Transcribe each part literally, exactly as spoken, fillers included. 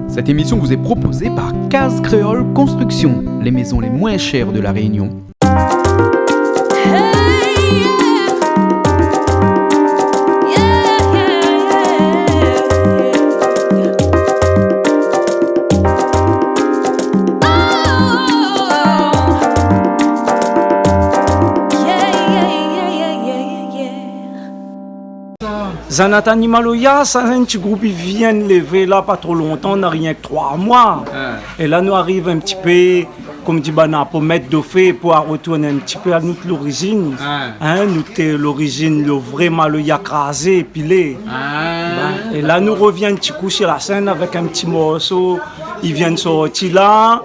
Cette émission vous est proposée par Case Créole Construction, les maisons les moins chères de La Réunion. Zanatani Maloya, sa in ti group i vien lévé la, pa tro lontan, na rienk troi moi. Ah. É la, nou ariv in ti pé, konm di banna, pou mèt do fé, pou artourn in ti pé a nout lorizin. Ah. In, nout, euh, lorizin, lo vré maloya krazé, pilé. Ah. Bin, é la, nou revien in ti kou si la sèn avèk in ti morso, i vien sorti la,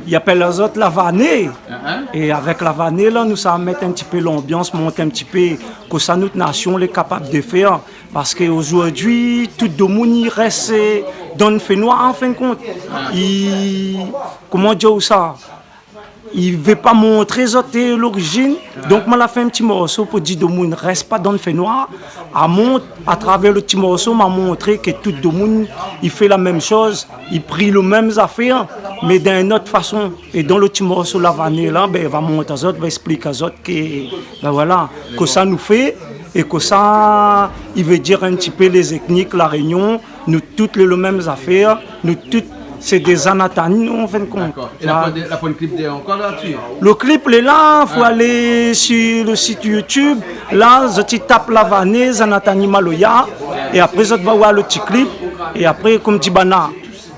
i apèl azot La Vanée. Ah, ah. É avèk La Vanée la, nou sa mèt in ti pé lanbians, mont in ti pé kosa nout nasion lé kapab de fèr. Parske ozordi, tout domoun i rès, euh, dan lo fénoir, an fin de kont. Ah. I, koman dir sa ? I vé pa montré zot, euh, lorizin. Ah. Donk, moin la fé in ti morso pou di domoun rès pa dan lo fénoir. A mont, atravèr lo ti morso, ma montré ke tout domoun i fé la mèm shoz, i pri lo mèm zafèr, mé d'in not fason. É dan lo ti morso La Vanée la, bin, va mont azot, va ésplik azot ke, bin voilà, kosa nou fé, é kosa i vé dir in ti pé lé zétnik La Rényon, nou tout lé lo mèm zafèr, nou tout sé dé Zanatani, nou, an fin de kont. Dakor. É la, voilà, poin de, la poin de klip dèyèr ankor la, ti ? Lo klip lé la, fo alé si lo sit YouTube, la, zot i tap La Vanée, Zanatani Maloya, é apré zot va oir lo ti klip, é apré, konm di banna,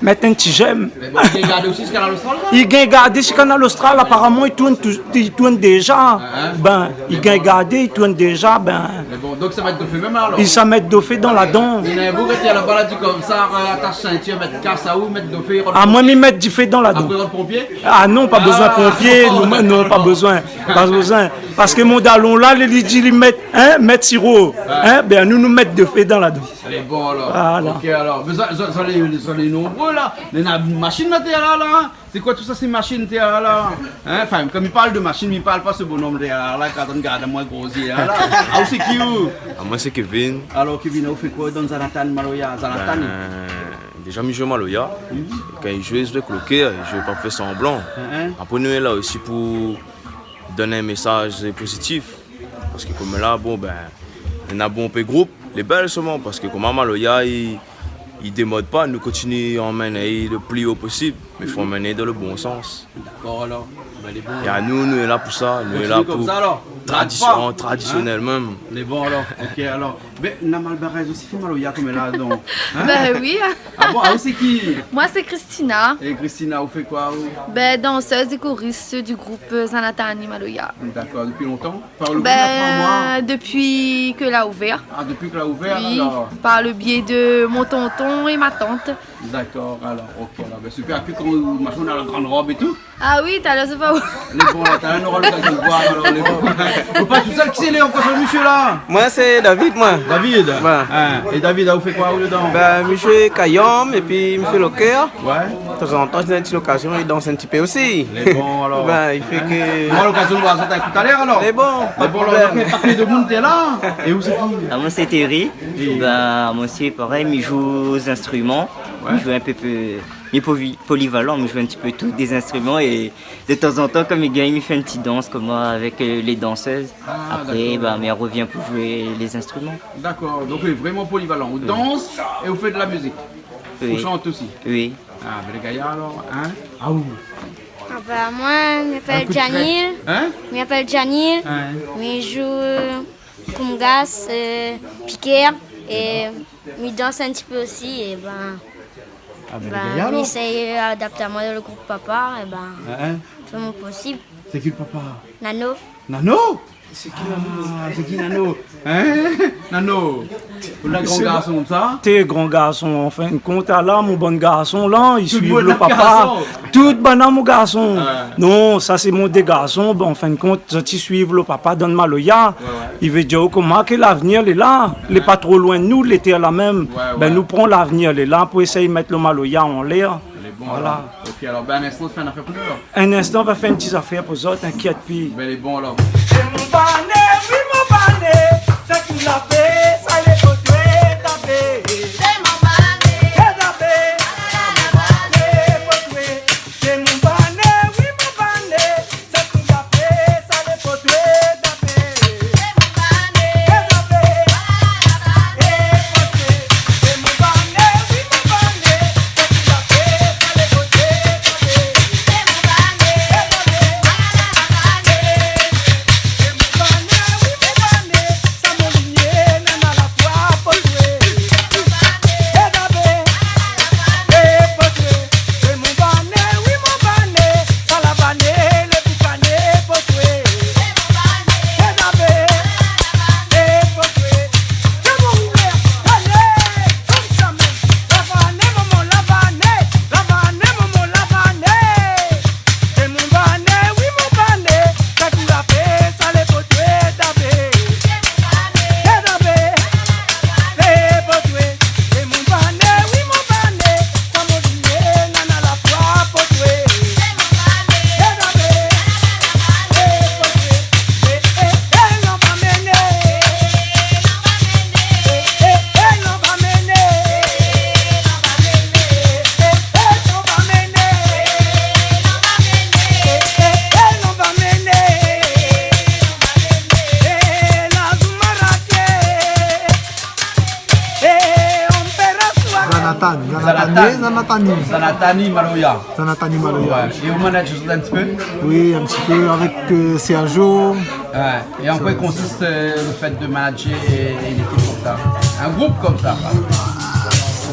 mèt in ti j'aime. Mé bon, i gingn gardé osi si Kanal Austral, sa ? I gingn gardé si Kanal Austral, aparaman, i tourn tou-, i tourn déza. Ah, in ? Bin, i gingn gardé, i tourn déza, bin. Mé bon, donk sa va mèt do fé mèm la, alor ? I sa mèt do fé dan la dan. Néna in boug té laba la di konmsa, euh, atash sintir, mèt kas aou, mèt do fé, rod... Ah, moin, mi mèt difé dan la dan. Apré, rod ponpié ? Ah non, pa bezoin ponpié, non, non, pa bezoin, pa bezoin. Parske mon dalon la, li, li di, li mèt, in, mèt siro, in, bin, nou, nou mèt do fé dan la dan. Lé bon, alor. Voilà. Ok, alor. Mé sa, sa, sa lé, sa lé nonbré, la. Néna mashine atèr la, la, in. Sé koi tout sa, sé mashine atèr la, la ? In, anfin, kom i parl de mashine, mi parl pa se bonom atèr la, la, kan i gard amoin gro zié la, la. Ah, ou sé ki, ou ? Ah, moin sé Kevin. Alor, Kevin, ou fé koi dan Zanatani Maloya, Zanatani ? Bin, déza, mi zoué maloya. Mhm. Kan i zoué, zoué kloké, i zoué pa pou fé sanblan. In, in. Apré, nou lé la osi pou donn in mésaz pozitif. Parske konm la, bon, bin, néna bonpé group, lé bèl solman, parske konm maloya, i, i démod pa, nou kontinié anmèn ali lo pli o posib, mé fo anmèn ali dan lo bon sans. Dakor, alor. Bin, lé bon. É anou, nou lé la pou sa, nou lé la pou... Kontinié konmsa, alor. Tradision, in ? Tradisionèl mèm. Lé bon, alor. Ok, alor. Bin, néna Malbarèz osi i fé maloya konm la, donk. In ? Bin oui. Ah bon, ah, ou sé ki ? Moin, sé Christina. É Christina, ou fé koi, ou ? Bin, dansèz é korist du group, euh, Zanatani Maloya. Dakor, dopi lontan ? Par lo group, na troi moi ? Bin, dopi ke la ouvèr. Ah, dopi ke la ouvèr, alor. Oui, par le biais de mon tonton et ma tante. Dakor, alor, ok, alor, bin, super. Épi, koman, mashine, néna la gran rob é tou ? Ah oui, talèr, sé pa ou. Lé bon, la, talèr, nou nora lokazion de voir, alor, lé bon. Ou pa tousèl, kisa lé ankor, se mésyé la ? Moin, sé David, moin. David ? Ouais. In, é David, ou fé koi, ou, dedan ? Bin, mi zoué kayanm, épi mi fé lo kèr. Ouais. Tazantan, si néna in ti lokazion, mi dans in ti pé osi. Lé bon, alor. Bin, i fé ke... Nou nora lokazion de voir sa talèr, alor. Lé bon, pa de problèm. Lé bon, alor, donk, pa ke domoun té la. É ou sé ki ? Ah, moin, sé Thierry. Oui. Bin, moin osi, parèy, mi zoué o zinstriman. Ouais. Mi zoué in pé, pé, mi lé povi-, polivalan, mi zoué in ti pé tout, dé zinstriman, é de tanzantan, kan mi gingn, mi fé in ti dans konmsa avèk, euh, lé dansèz. Ah, dakor. Apré, bin, mi revien pou zoué lé zinstriman. Dakor, donk, ou lé vréman polivalan. Ou dans é ou fé de la mizik. Oui. Ou shant osi. Oui. Ah, bin, lé gayar, alor, in ? Ah, ou ? Ah, bin, moin, mi apèl Djanil. In kou de krèt. In ? Mi apèl Djanil. In ? Mi zoué, euh, koungas, euh, pikèr, é mi dans in ti pé osi, é bin, ah, bin, bin, lé gayar, alor. Mi éséy, euh, adapt amoin dan lo group papa, é bin, in, in, fé mon posib. Sé ki lo papa ? Nano. Nano ? Sé ki Nano ? Ah, sé ki Nano ? In ? Nano, ou la gran garson konmsa ? Té gran garson, an fin de kont, ala mon bann garson la, i suiv lo papa. Tout bann garson. Tout bann mon garson. Ouais. Non, sa sé mon dé garson, bin, an fin de kont, zot i suiv lo papa dan maloya. Ouais, ouais. I vé dir koman ke lavnir lé la, lé pa tro loin de nou, lé té la mèm. Ouais, ouais. Bin, nou pran lavnir lé la pou éséy mèt lo maloya anlèr. Lé bon, voilà. Alor. Ok, alor, bin, in instan, ou fé in afèr pou nou, alor. In instan, va fé in ti zafèr pou zot, inkièt pi. Bin, lé bon, alor. Sé mon bané, oui, mon bané. Sa ki la fé, sa lé koté, tapé. Sé mon bané. Sé tapé. Zanatani. Zanatani Maloya. Zanatani Maloya. Ouais. Et vous managez un petit peu ? Oui, un petit peu avec, euh, Sergio. Ouais. Et en quoi consiste, euh, le fait de manager une équipe comme ça ? Un groupe comme ça, quoi.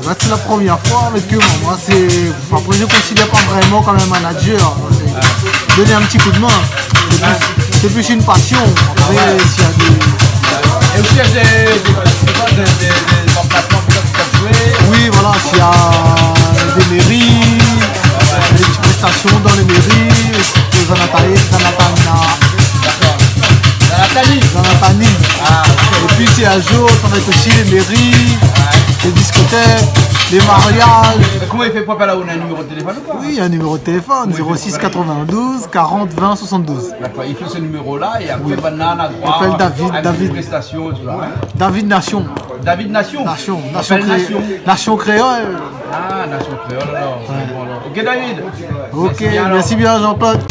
Là, c'est la première fois avec eux. Moi, c'est, après, je considère pas vraiment comme un manager. C'est donner un petit coup de main. C'est plus, c'est plus une passion. Après, s'il y a des... Et aussi, il y a des, des, des, des, des emplacements que vous pouvez jouer. Oui, voilà, s'il y a des mairies, des petites prestations dans les mairies, Zanatani, Zanatani. D'accord. Zanatani. Zanatani. Ah, ok. Et puis, c'est un jour, ça va être aussi les mairies, les discothèques, les mariages. Mais comment il fait pour appeler là, on a un numéro de téléphone ou pas ? Oui, il y a un numéro de téléphone, zéro six quatre-vingt-douze quarante vingt soixante-douze. D'accord, il fait ce numéro-là et après, banna na droit à une prestation, tout ça, hein. Appelle David, David. David Nation. David Nation. Nation, Nation. Nation créole. Ah, Nation créole, alors. Ouais. Bon, alors. Ok, David. Ok, merci bien, Jean-Claude.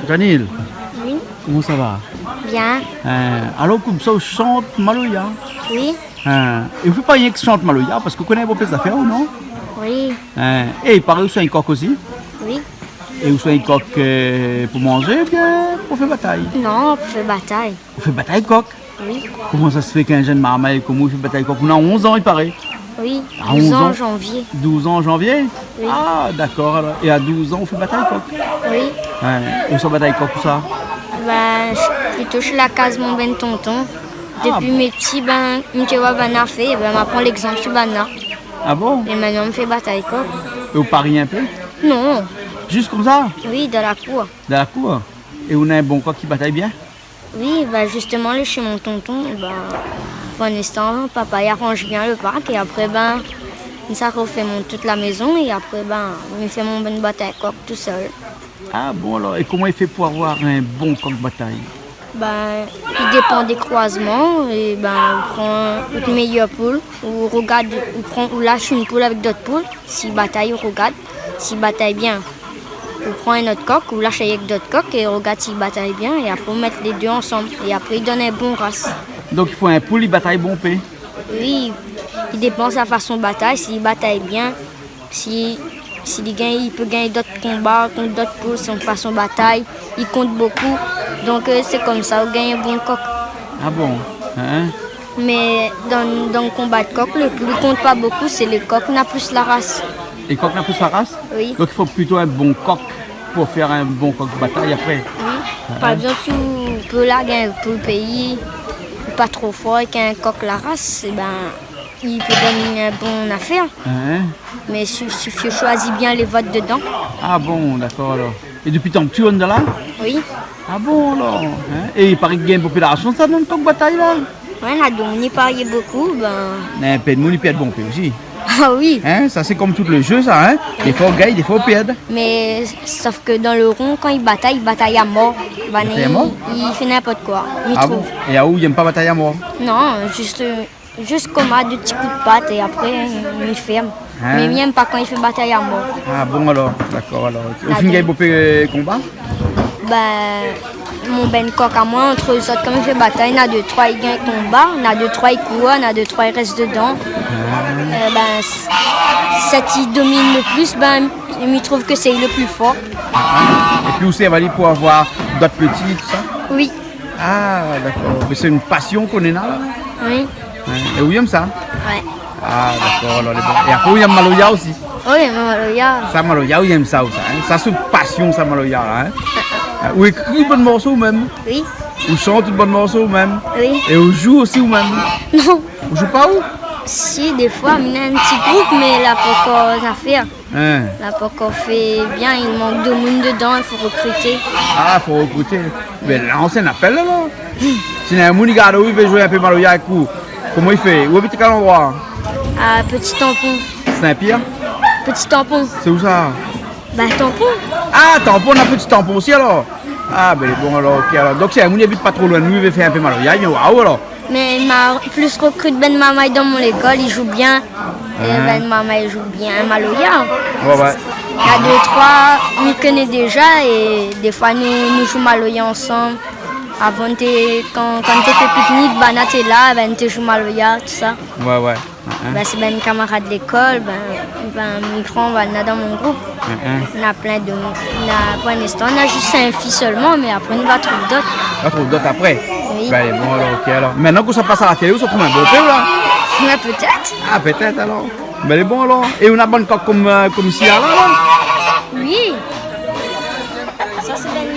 Janil, oui, koman sa va ? Bien. Hein, alor, koumsa, ou shant maloya ? Oui. Hein, é ou fé pa rienk shant maloya, parske ou koné bonpé zafèr, ou non ? Oui. Hein, é i paré ou swa in kok osi ? Oui. É ou swa in kok, euh, pou manzé oubien pou fé batay ? Non, pou fé batay. Ou fé batay kok ? Oui. Koman sa sé fé k'in jenn marmay konm ou i fé batay kok ? Ou na onz an, i paré. Oui, douz an an janvié. Douz an an janvié ? Oui. Ah, dakor, alor. É a douz an, ou fé batay kok ? Oui. Ouais. É ou sa batay kok ousa ? Ben, plito shé la kaz mon bann tonton. Ah. Dopi mi lé pti, ben, mi té oi banna fé, é ben, ma pran légzanp su banna. Ah bon ? É mintnan, mi fé batay kok. É ou pari in pé ? Non. Zis koumsa ? Oui, dan la kour. Dan la kour ? É ou na in bon kok ki batay bien ? Oui, ben, zistoman, lé shé mon tonton, ben, pou linstan, papa i aranz bien lo park, é apré, ben, mi sa rofé mon, tout la mézon, é apré, ben, mi fé mon bann batay kok tousèl. Ah bon, alor, é koman i fé pou avoir in bon kok batay ? Ben, i dépan dé kroizman, é ben, ou pran out méyèr poul, ou rogard, ou pran, ou lash in poul avèk dot poul, si batay, ou rogard, si batay bien, ou pran in not kok, ou lash avèk dot kok é rogard si batay bien, é apré ou mèt lé dé ansanm, é apré i donn in bon ras. Donk i fo in poul i batay bonpé ? Oui, i dépan sa fason batay, si i batay bien, si, si li gingn, i pé gingn dot konba kont dot poul, son fason batay, i kont bokou. Donk, euh, sé konmsa ou gingn in bon kok. Ah bon ? Hein ? Mé dan, dan konba de kok, lo poul i kont pa bokou, sé lé kok na plis la ras. Lé kok na plis la ras ? Oui. Donk i fo plito in bon kok pou fé in bon kok batay apré. Oui. Hein ? Par égzanp, si ou pé larg in poul péi, pa tro for, èk in kok la ras, é ben, i pé donn in bon nafèr. Hein ? Mé si, si ou shoizi bien lé vot dedan. Ah bon, dakor alor. É dopi tan pti ou lé dan la ? Oui. Ah bon alor, hein ? É i paré k'i gingn bonpé larzan sa dan kok batay la ? Ouais, na donk, ni parié bokou, ben. Mé in pé d'moun i pèrd bonpé osi. Ah oui. Hein, sa sé konm tout lé jeu sa, hein ? Défoi ou gingn, défoi ou pèrd. Mé sof ke dan lo ron, kan i batay, i batay a mor. Batay a mor ? Banna i, i fé ninport koi, mi trouv. Ah bon ? É aou, ou yèm pa batay a mor ? Non, zis, euh, Zis konm in dé ti kou d'pat é apré, mi fèrm. Hein ? Mé mi yèm pa kan i fé batay a mor. Ah bon alor, dakor alor. Ou fine gingn bonpé, euh, konba ? Ben, Mon bann kok amoin, ant zot, kan i fé batay, na dé troi i gingn konba, na dé troi i kour, na dé troi i rès dedan. Ah. Euh, bin, s-, sèt i domine le plis, bin, mi trouv ke sé le pli for. Ah. Épi ou sèrv ali pou avoir dot pti, tousa ? Oui. Ah, dakor. Mé sé in pasion k'ou néna la ? Oui. Hein, é ou yèm sa ? Ouais. Ah, dakor, alor, lé bon. É apré, ou yèm maloya osi ? Oui, maloya. Sa, maloya, ou yèm sa, ou sa, hein ? Sa, sé pasion, sa, maloya, la, hein ? Ah, ou ékri bann morso ou mèm ? Oui. Ou shant bann morso ou mèm ? Oui. É ou zoué osi ou mèm ? Non. Ou zoué pa, ou ? Si, défoi, mé in ti group, mé la pankor zafèr. Hein. La pankor fé bien, i mank de moun dedan, i fo rekrité. Ah, fo rekrité. Mé lans in apèl, alor. Si néna in moun i gard aou, i vé zoué in pé maloya avèk ou, koman i fé ? Ou abit kèl landroi ? À Petit Tampon. Saint-Pierre ? Petit Tampon. Sé ousa ? Bah, Tampon. Ah, Tampon, na Petit Tampon osi, alor. Ah, bin, bon, alor, ok, alor. Donk, si in moun i abit pa tro loin de nou, i vé fé in pé maloya, i vien oir aou, alor. Mé ma plis rekrit bann marmay dan mon lékol, i zoué bien. É bann marmay i zoué bien maloya. Ouais, ouais. Na dé troi mi koné déza é défoi nou, nou zoué maloya ansanm. Avan té, kan, kan té fé piknik, banna té la, bin té zoué maloya, tousa. Ouais, ouais. Bin, sé bann kamarad lékol, bin, bin, mi pran, bin, na dan mon group. Na plin de, na, pou linstan, na zis in fi solman, mé apré, nou va trouv dot. Va trouv dot apré ? Oui. Bin, bon, alor, ok, alor. Mintnan k'ou sa pas a la télé, ou sa trouv in bonpé, ou la ? Ouais, pétèt. Ah, pétèt, alor. Bin, lé bon, alor. É ou na bann kok kom, euh, kom isi la, la ? Oui. Sa, sé bann,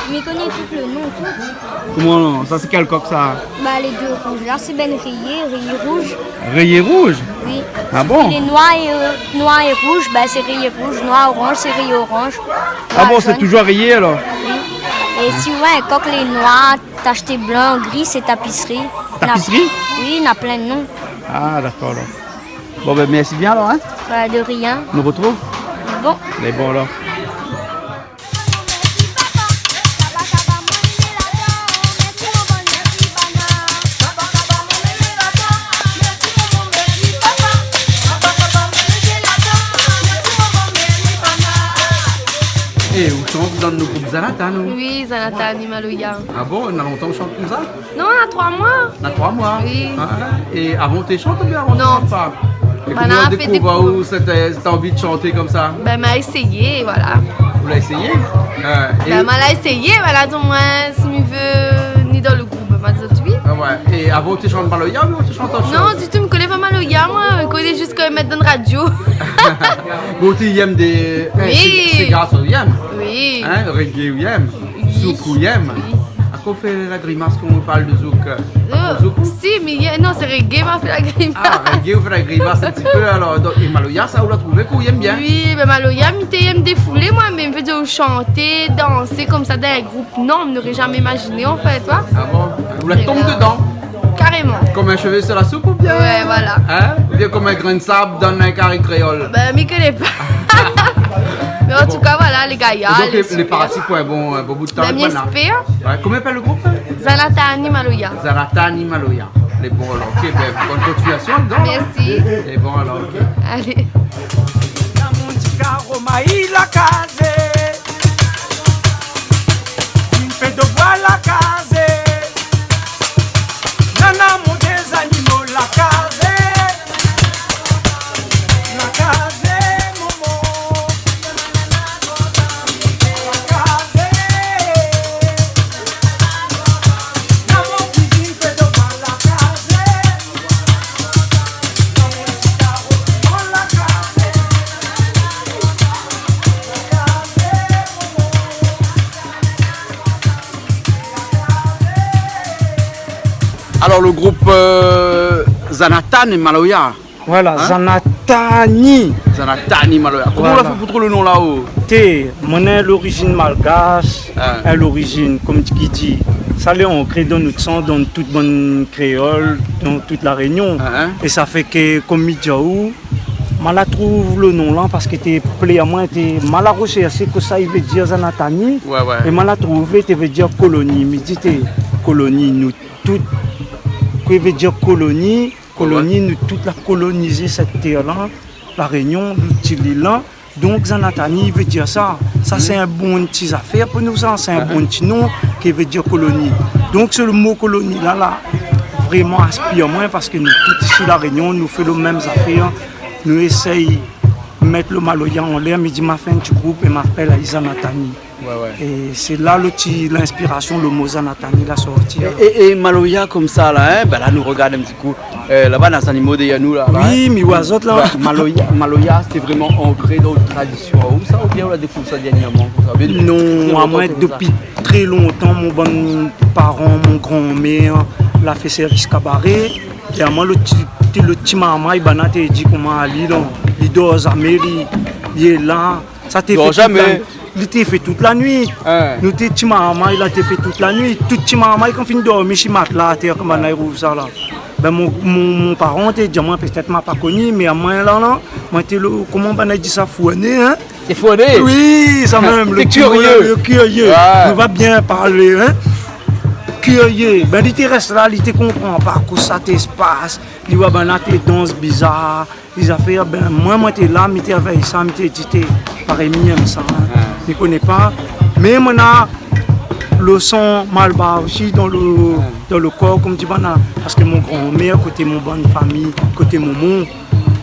mi koné tout le non, tout. Koman, sa, sé kèl kok, sa ? Bah, lé dé rouz la, sé bann réyé, réyé rouz. Réyé rouz ? Oui. Ah bon ? Lé noir é, euh, noir é rouz, bah, sé réyé rouz, noir oranj, sé réyé oranj. Ah bon, sé touzour réyé, alor ? Oui. É si ou vé in kok lé noir, tashté blan, gri, sé tapisri. Tapisri ? Oui, na plin de non. Ah, dakor, alor. Bon, bin, mèrsi bien, alor, hein ? Bah, de rien. Nou retrouv ? Bon. Mé bon, alor. É, ou shant dan le group Zanathan, ou ? Oui, Zanathan ni maloya. Ah bon, na lontan ou shant konmsa ? Non, na troi moi. Na troi moi ? Oui. Ah, é avan ou té shant oubien avan ou té shant pa ? Non. É koman ou la dékouv, euh, sèt, euh, sèt anvi de shanté konmsa ? Bin, ma éséyé, voilà. Ou la éséyé ? Ah, é bin, ma la éséyé, voilà, di amoin, si mi vé ni dan le group, bin, ma di oui. Ah ouais. É avan ou té shant maloya oubien ou té shant ot shoz ? Non, ditou, mi koné pa maloya, moin. Mi koné zis kan i mèt dan radio. Bon, ou yèm dé, hein, sé, sé gras ou yèm. Oui. Hein, reggae ou yèm. Oui. Souk ou yèm. Oui. Akoz ou fé la grimas kan ou parl de zouk ? Oh, pa tro zouk, ou ? Si, mé, non, sé reggae ma fé la grimas. Ah, reggae ou fé la grimas in ti pé, alor. Donk, é maloya, sa, ou la trouvé k'ou yèm bien ? Oui, bin, maloya, mi té yèm défoulé, moin, mé mi vé dir, shanté, dansé konmsa dan in group, non, mi noré zamé imaziné, an fèt, ouais. Ah bon ? Ou la tonm dedan ? Karéman. Kom in shové su la soup oubien ? Ouais, voilà. Hein ? Oubien kom in grin de sab dan in kari kréol ? Bin, mi koné pa. Mé an tou ka, voilà, lé gayar, é donk, lé, lé parti pou in bon, in bon bout de tan, voilà. Bin, mi éspèr. Ouais, koman i apèl le group, hein ? Zanathan ni maloya. Zanathan ni maloya. Lé bon, alor, ok, bin, bone kontinuasion dedan, hein ? Mèrsi. Lé bon, alor, ok. Alé. Na mon ti karo mayi la kazé. Une fête de bois la kazé. Nana mon dé zanimo la kazé. La kazé, momo. La kazé. Na mon kuizine fête de bois la kazé. Alor, le group, euh, Zanathan é Maloya. Voilà, hein ? Zanathan ni. Zanathan ni Maloya. Koman ou la fé pou trouv le non la, oh ? Té, moin néna lorizine malgash, hein, lorizine, kom ki di, sa lé ankré dan nout san, dan tout bann kréol, dan tout La Rényon. Hein, hein. É sa fé ke, kom mi di aou, ma la trouv le non la, parske té plé amoin, té, ma la rosèrsh kosa i vé dir Zanathan ni. Ouais, ouais. É ma la trouvé, té vé dir koloni. Mi di, té, koloni, nou tout. Kosa i vé dir koloni ? Koloni, ouais, nou tout la kolonizé sèt tèr la, La Rényon, lo ti lil la. Donk, Zanatani, i vé dir sa. Sa, sé in bon ti zafèr pou nou, sa. Sé in bon ti non ki vé dir koloni. Donk, sé lo mo koloni la, la vréman inspir amoin, parske nou tout isi La Rényon, nou fé lo mèm zafèr. Nou éséy mèt lo maloya anlèr, mi di, ma fé in ti group é ma apèl ali Zanatani. Ouais, ouais. É sé la lo ti, linspirasion, lo mo Zanatani la sorti, la. É, é, é maloya konmsa la, in, bin la, nou rogard in ti kou, euh, laba, na zanimo dèryèr nou la, la, in. Oui, mi oi azot la. Ouais, maloya, maloya, sé vréman ankré dan out tradision, ou sa, oubien ou la dékouv sa dèrnièrman, konmsa, oubien dopi trè lontan, konmsa ? Non, amoin, dopi trè lontan, mon bann paran, mon granmèr la fé sèrvis kabaré. É amoin, lo ti, ti, lo ti marmay, banna té di koman ali, non, li dor zamé, li, li lé la. Sa té fé tout la, li té fé tout la nuit. In. Nou té ti marmay la té fé tout la nuit. Tout ti marmay kan fine dormi si matla atèr, koman banna i rouv sa la. Bin, mon, mon, mon paran té di amoin, pétèt ma pa koni, mé amoin la, la, moin té lo, koman banna i di sa, fourné, in ? Té fourné ? Oui, sa mèm, lo ti kirié. Lo kirié. Ouais. Nou va bien parlé, in ? Kirié. Bin, li té rès la, li té konpran pa kosa té spas. Li oi banna té dans bizar. Lé zafèr, bin, moin, moin té la, mi té avèy sa, mi té di, té, parèy mi yèm sa, in. Ouais. Mi koné pa. Mé moin na lo san malbar osi dan lo, dan lo kor, konm di banna. Parske mon granmèr, koté mon bann fami, koté momon,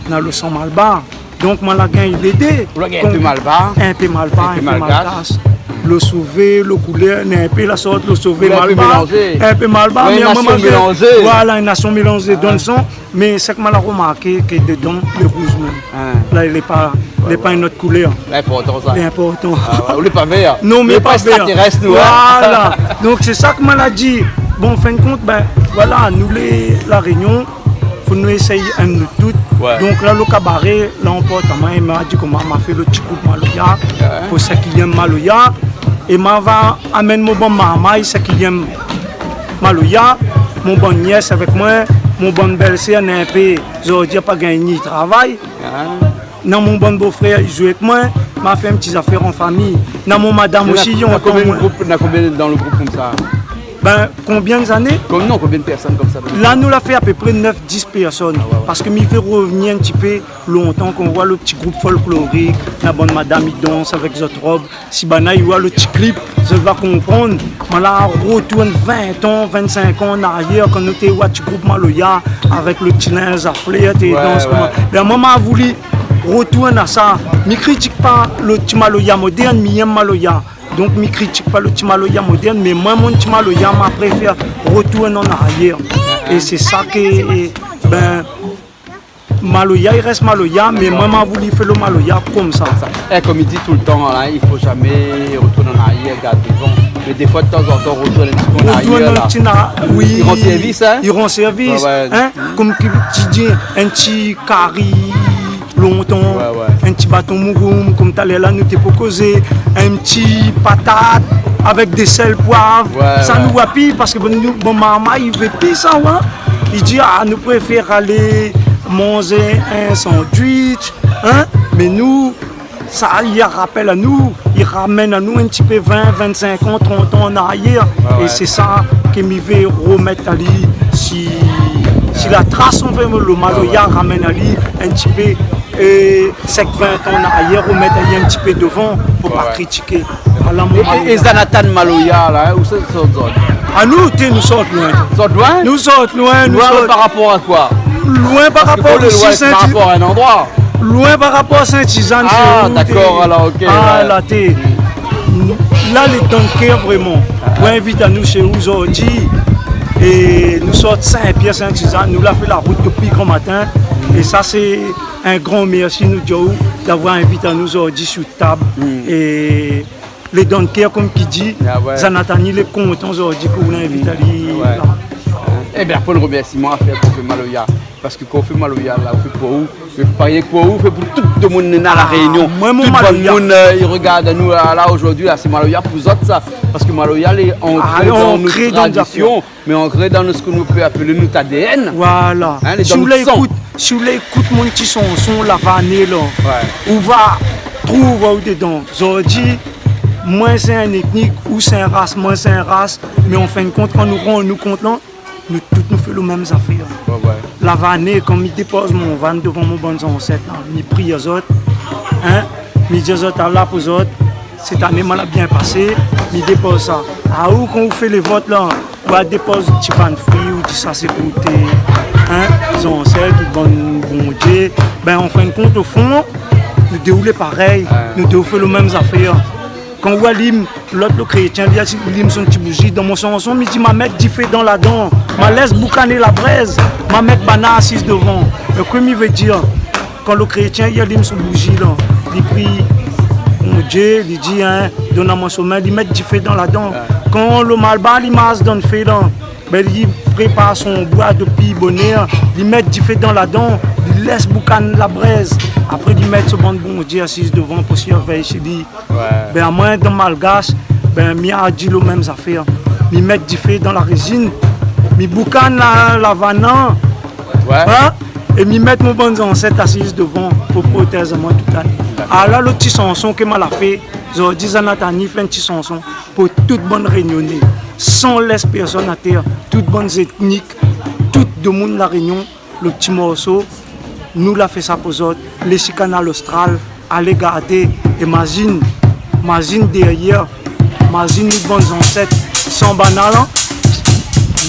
na lo san malbar. Donk, moin la gingn lé dé. Ou la gingn in pé malbar. In pé malbar, in pé malgash. Lo sové, lo koulèr, na in pé la sort, lo sové, malbar, in pé malbar, mé in nasion mélanzé. Voilà, in nasion mélanzé dan lo san. Mé sak moin la romarké, ke dedan, lé rouz mèm. In. La, lé pa, lé pa in not koulèr. Lé inportan, sa. Lé inportan. Ah ouais, ou lé pa vèr. Non, mé pa vèr. Ou lé pa ékstratèrès, nou, in. Voilà. Donk, sé sa ke moin la di. Bon, an fin de kont, bin, voilà, nou lé La Rényon, fo nou éséy inn nou tout. Ouais. Donk la, lo kabaré la anport amoin, é ma di koman ma fé lo ti group maloya, pou sak i yèm maloya. É ma va amenn mon bann marmay, sak i yèm maloya, mon bann nyès avèk moin, mon bann bèl-sèr, na in pé, zordi pa gingn ni travay. Ah. Na mon bann bofrèr, i zoué èk moin, ma fé in ti zafèr an fami. Na mon madam osi, i antann moin. Na konbien group, na konbien dan lo group konmsa ? Bin, konbien zané ? Konm, non, konbien pèrsone konmsa dan lo group ? La, nou la fé apépré nèf, dis pèrsone. Ah ouais, ouais. Parske mi vé rovnir in ti pé lontan, kan ou oi lo ti group folklorik, na bann madam i dans avèk zot rob. Si banna i oi lo ti klip, zot va konprann. Moin la rotourn vin an, vin-sink an an aryèr, kan nou té oi ti group maloya avèk lo ti linz a flèr, té dans koman. Ouais, ouais. Bin, moin, ma vouli rotourn a sa. Mi kritik pa lo ti maloya modèrn, mi yèm maloya. Donk, mi kritik pa lo ti maloya modèrn, mé moin, mon ti maloya, ma préfèr rotourn an aryèr. É sé sa ke, bin, maloya i rès maloya, mé moin, ma vouli fé lo maloya konmsa. Sa. É, konm i di toultan, in, i fo zamé rotourn an aryèr, gard dovan. Mé défoi, tazantan, rotourn in ti pé an aryèr, la. Rotourn in ti na-, oui. I rann sèrvis, in ? I rann sèrvis, in ? Ouais, ouais. Konm ki, ki di, in ti kari lontan, ouais, ouais, in ti baton mouroum, konm talèr la, nou té pou kozé, in ti patat avèk dé sèl, poiv. Ouais, sa, ouais, nou oi pi, parske bann, nou, bann marmay i vé pi sa, ouais. I di, ah, nou préfèr alé manzé in sandwich, in ? Mé nou, sa, i rapèl anou, i ramenn anou in ti pé vin, vin-sink an, trant an an aryèr. Ouais, ouais. É sé sa ke mi vé romèt ali si, si la tras, anfin, lo maloya, ouais, ouais, ramenn ali in ti pé, é, sèk vin an an aryèr, romèt ali in ti pé dovan pou pa, ouais, ouais, kritiké. Voilà mon maloya. É, é, é Zanathan maloya, la, in, ousa i sort, zot ? Ah, nou, té, nou sort loin. Sort loin ? Nou sort loin, nou sort. Loin par rapor a koi ? Loin par rapor isi, Saint-Is-, par rapor a in landroi. Loin par rapor a Sainte-Suzanne, sé ou, té. Ah, dakor, alor, ok, ouais. Ah, la, té. La, lé dan kèr, vréman. Ou invit anou shé ou zordi. É nou sort Saint-Pierre, Sainte-Suzanne. Nou la fé la rout dopi gran matin. É sa, sé in gran mèrsi nou di aou d'avoir invit anou zordi sou tab. Mm. É lé dan kèr, konm ki di, ah ouais, Zanathan, lé kontan zordi ke ou la invit ali la. Ouais. Ébin, apré, lo romèrsiman a fé pou fé maloya. Parske kan ou fé maloya la, ou fé pou ou. Ou fé pa rienk pou ou, ou fé pou tout demoun néna La Rényon. Ah, moin, mon maloya. Tout bann moun, euh, i rogard anou la, la, zordi la, sé maloya pou zot, sa. Parske maloya lé ankré dan nout tradision. Ah, lé ankré dan nout zafèr. Mé ankré dan nou, sak nou pé apèl nout A D N. Voilà. In, lé dan nout san. Si ou la ékout, si ou la ékout mon ti shanson Lavané la, ouais, ou va trouv aou dedan. Zordi, moin sé in étnik, ou sé in ras, moin sé in ras. Mé an fin de kont, kan nou rann anou kont la, nou tout nou fé lo mèm zafèr. Ouais, ouais. Lavané, kan mi dépoz mon van dovan mon bann zansèt la, mi pri azot, in, Mi di azot, ala pou zot, sèt ané, moin la bien pasé, mi dépoz sa. Aou, kan ou fé lé vot la, ou va dépoz ti bann fri, ou di sa sé pou té, in, zansèt, ou bann bondié. Bin, an fin d'kont, o fon, nou dé ou lé parèy, nou dé ou fé lo mèm zafèr. Kan ou alim, lot lo krétien, li alim son ti bouzi, dan mon shanson, mi di, ma mèt difé dan ladan, ma lès boukané la brèz, ma mèt banna asiz dovan. É kosa mi vé dir, kan lo krétien, li alim son bouzi la, li pri Bondié, li di, in, donn amoin somin, li mèt difé dan ladan. Kan lo malbar, li marsh dan fé la, bin, li prépar son boi dopi bonèr, li mèt difé dan ladan, li lès boukan la brèz. Apré, li mèt son bann bondié asiz dovan pou sirvèy si li. Bin, amoin, dan malgash, bin, mi adi lo mèm zafèr. Mi mèt difé dan la rézine, mi boukan la, la vann, in, é mi mèt mon bann zansèt asiz dovan pou protèz amoin tout ané. Ala lo ti shanson ke ma la fé, zordi Zanathan i fé in ti shanson pou tout bann Rényoné, san lès pèrsone atèr, tout bann zétnik, tout domoun La Rényon, lo ti morso, nou la fé sa pou zot, lé si Kanal Austral, alé gardé, é mazine, mazine dèrièr, mazine nout bann zansèt, san banna la,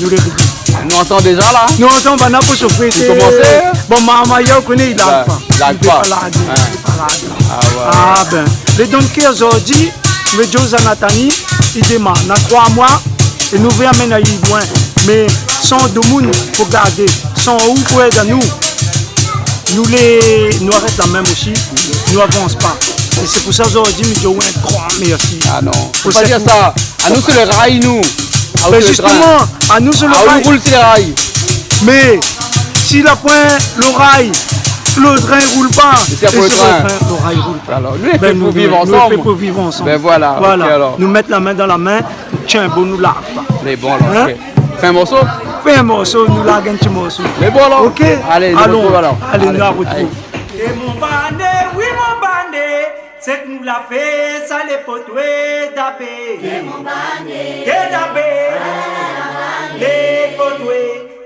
nou lé ri. Nou antann déza la. Nou antann banna pou sofri. Komansé, in ? Bon, ma, ma, yo koné, i larg pa. I larg pa. I fé pa larg, i fé pa larg. Ah bin, lé dan kèr zordi, mi vé di Zanathan i, i démar. Na troi moi, é nou vé amenn ali loin. Mé san domoun pou gardé, san ou pou èd anou, nou lé, nou arèt la mèm osi, nou avans pa. É sé pou sa zordi, mi di aou in gran mèrsi. Ah non, fo pa dir sa. Anou sé lo ray, nou. Bin zistoman, anou sé lo ray. Mé si la poin lo ray, lo trin i roul pa. É si la poin lo trin, lo ray i roul pa. Alor, nou lé fé pou viv ansanm. Bin, nou lé fé pou viv ansanm. Bin voilà, OK, alor. Nou mèt la min dan la min, tienbo, nou larg pa. Lé bon, alor, OK. Fé in morso ? Fé in morso, nou larg in ti morso. Lé bon, alor. OK ? Alé, nou artrouv alor. Alé, nou artrouv. Té mon bané, oui mon bané, sak nou la fé sa lé pou toi, Dabé. Té mon bané, té Dabé, lé pou toi.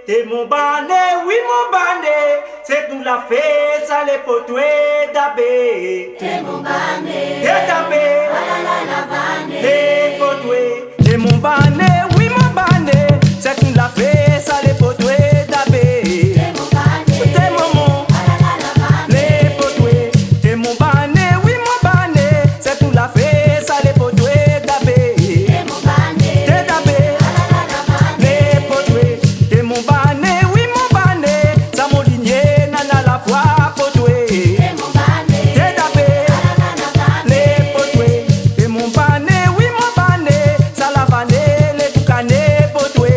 Té mon bané, oui mon bané, sak nou la fé sa lé pou toi, Dabé. Té mon bané, té Dabé, lé pou toi. Té mon bané, oui mon bané, sak nou la fé sa lé pou toi, Dabé. Té mon bané, lé pou toi. Té mon bané, oui mon bané, sak nou la fé sa lé pou toi, Dabé. Té Dabé, lé pou toi. Té mon bané, oui mon bané, sa mon linié, nana la foi pou toi. Té Dabé, lé pou toi. Té mon bané, oui mon bané, sa la vané, lé boukané pou toi.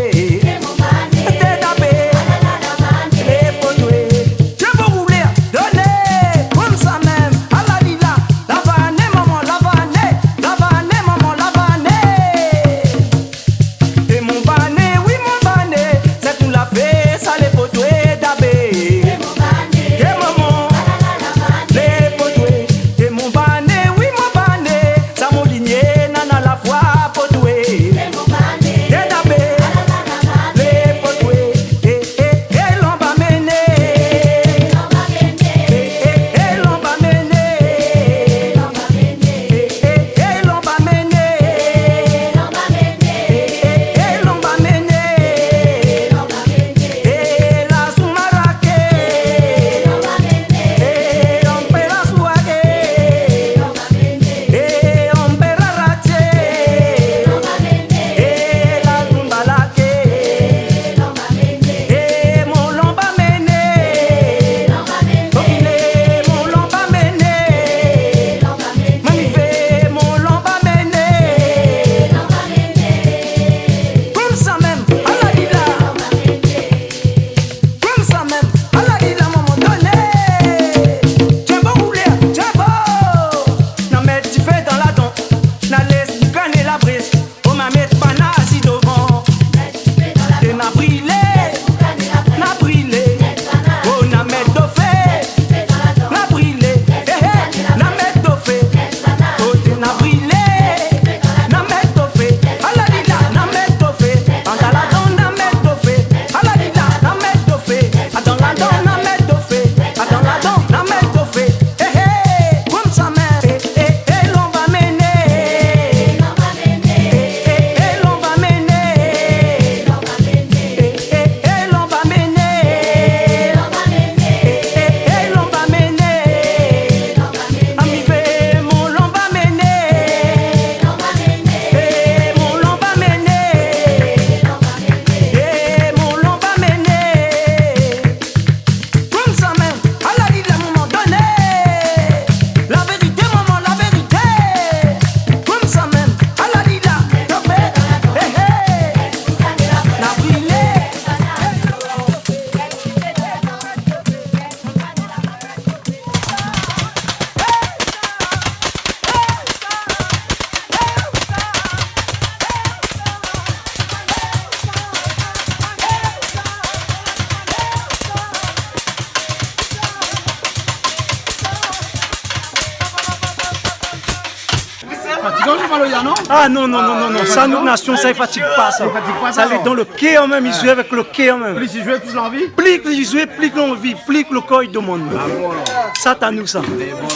Sa, nou, non, non, non, non. Sa, nout nasion, sa, i fatig pa, sa. I fatig pa, sa, non. Sa, lé dan le kèr mèm, i zoué avèk le kèr mèm. Plis i zoué, plis lanvi. Plis i zoué, plis lanvi, plis le kor i domann. Ah bon, alor. Sa, ta nou, sa. Mé bon,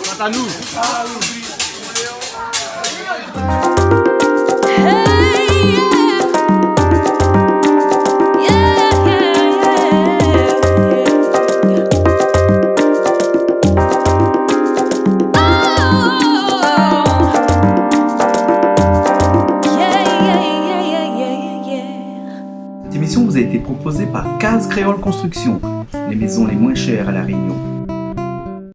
sa, ta nou. Cette émission vous a été proposée par Case Créole Construction, les maisons les moins chères à La Réunion.